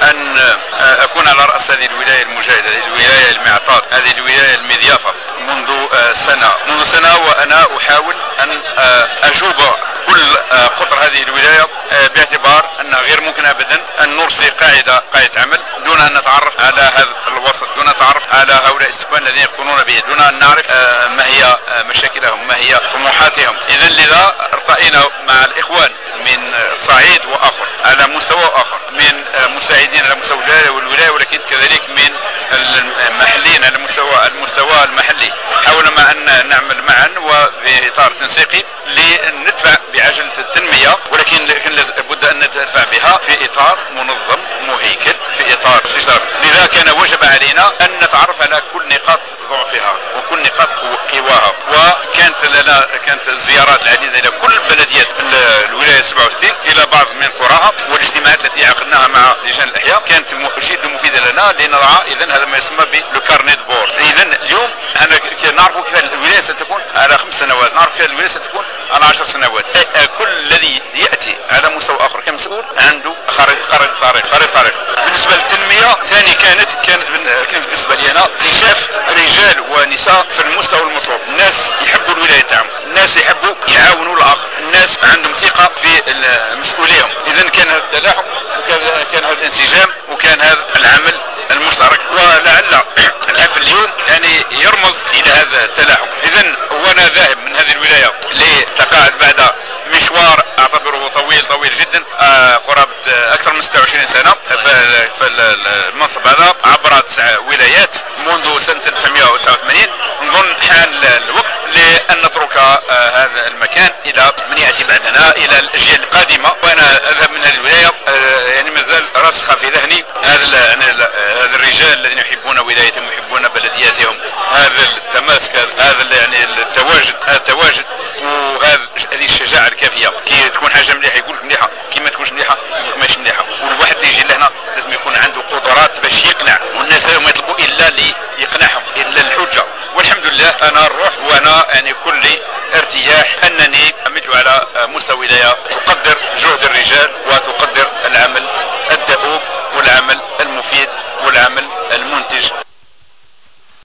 أن أكون على رأس هذه الولاية المجاهدة، هذه الولاية المعطاء، هذه الولاية المضيافة منذ سنة وأنا أحاول أن أجوب كل قطر هذه الولاية، باعتبار أن غير ممكن أبدا أن نرسي قاعدة عمل دون أن نتعرف على هذا الوسط، دون أن نتعرف على هؤلاء السكان الذين يقطنون به، دون أن نعرف ما هي مشاكلهم، ما هي طموحاتهم. إذا لذا ارتأينا مع الإخوان من صعيد وآخر على مستوى آخر، من مساعدين على مستوى الولاية والولاية، ولكن كذلك من المحليين على المستوى المحلي، حاولنا أن نعمل معا وفي إطار تنسيقي لندفع بعجلة التنمية، ولكن لابد أن ندفع بها في إطار منظم مهيكل، في إطار استشاري. لذا كان وجب علينا أن نتعرف على كل نقاط ضعفها وكل نقاط قواها، وكانت لنا الزيارات العديدة إلى كل بلديات الولاية 67، إلى بعض من قراها، والاجتماعات التي عقدناها مع لجان الأحياء كانت جد مفيدة لنا لنضع إذا هذا ما يسمى ب le carnet de bord. إذا اليوم احنا نعرف كيف الولاية ستكون على 5 سنوات، نعرف كيف الولاية ستكون على 10 سنوات. كل الذي يأتي على مستوى آخر كمسؤول عنده خريطة طريق. بالنسبة للتنمية ثاني كانت بالنسبة لي أنا اكتشاف رجال ونساء في المستوى المطلوب، الناس يحبوا الولاية تاعهم، الناس يحبوا يعاونوا الآخر، الناس عندهم ثقة في مسؤوليهم. إذا كان هذا التلاحم وكان هذا الانسجام وكان هذا العمل المشترك، ولعل الحفل اليوم يعني يرمز الى هذا التلاحم. اذا وانا ذاهب من هذه الولاية لتقاعد بعد مشوار اعتبره طويل طويل جدا، قرابة اكثر من 26 سنة في المنصب هذا عبر تسع ولايات منذ سنة 1989. نظن حان الوقت لان نترك هذا المكان الى من ياتي بعدنا، الى الاجيال القادمه. وانا اذهب من هذه الولاية يعني مازال راسخة في ذهني يعني هذا الرجال الذين يحبون ولايتهم، يحبون بلدياتهم، هذا التماسك، هذا يعني التواجد، هذا التواجد وهذا هذه الشجاعة الكافيه. كي تكون حاجة مليحة يقول لك مليحه، كي ما تكونش مليحة يقول لك ماشي مليحه. والواحد اللي يجي لهنا لازم يكون عنده قدرات باش يقنع، والناس هذو ما يطلبوا الا اللي يقنعهم، الا الحجه. والحمد لله انا نروح وانا يعني كل ارتياح انني عملت على مستوى ولاية تقدر جهد الرجال وتقدر العمل الدؤوب والعمل المفيد والعمل المنتج.